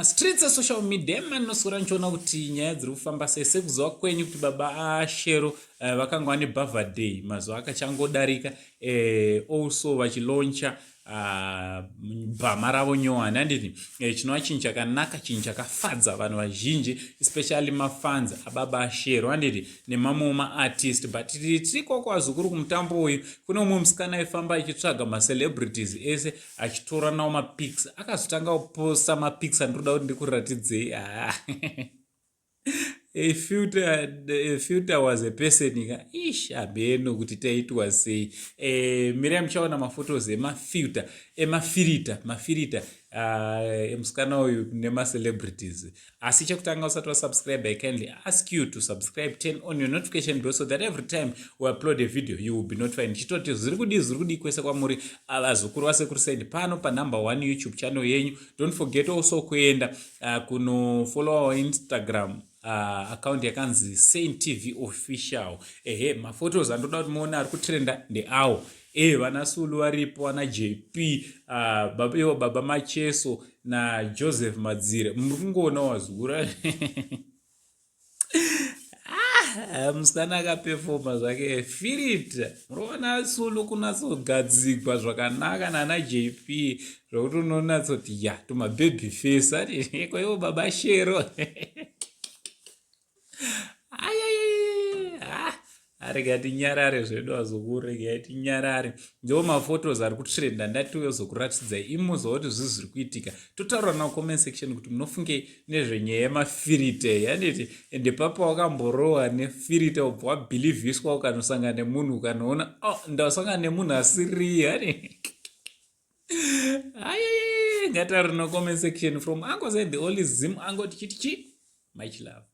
Streets esocial media emanoswera nichiona kuti nyaya dziri kufamba sei. Sekuziva kwenyu kuti baba aShero vakanga vane birthday mazuva akachangodarika, also vachilauncha bhama ravo nyowani, handiti? Chinova chinhu chakanaka, chinhu chakafadza vanhu vazhinji, especially mafans ababa aShero, handiti, nemamwewo maartist. But tiri koko, vazukuru, kumutambo uyu kune umwe musikana aifamba achitsvaga macelebrities ese achitora nawo mapics. Akazotanga kuposta mapics andinoda kuti ndikuratidzei. Ah. A filter was a person ka. Ish, hameno kuti taitwa sei. Mirai muchaona maphotos emafilter, emafirita, mafirita emusikana uyu nemacelebrities. Asi chekutanga, usati wasubscribe, I kindly ask you to subscribe, turn on your notification bell so that every time we upload a video you will be notified. Ndichitoti zviri kudii, zviri kudii kwese kwamuri, vazukuru vasekuru Said, pano panumber one YouTube channel yenyu. Don't forget also kuenda kunofollow our Instagram account yakanzi Saint TV Official. Ehe, maphotos andoda kuti muone ari kutrenda ndeawo. Vana Sulu varipo, vana JP, ivo baba Macheso naJoseph Madzire. Muri kungoona, wazukura. Ah, musikana akapefoma zvake filter. Munoona Sulu kunatsogadzigwa zvakanaka nana JP, zvokuti unonatsoti ya tumababy face ati kwaivo baba Shero. Arega tinyarare zvedu, azukuru, regai tinyarare. Ndiwo maphotos ari kutrenda. Ndati uyozokuratidzai imuziva kuti zvii zviri kuitika. Totaura nawo comment section kuti munofungei nezvenyaya yemafirite, handiti? Ende papa wakamborohwa nefirita, ubva wabhilivhiswa, ukanosangana nemunhu, ukanoona, oh, ndasangana nemunhu asiriye, hani? Ngatauri no comment section. From Uncle Said, the only Zim uncle, tichiti chi much love.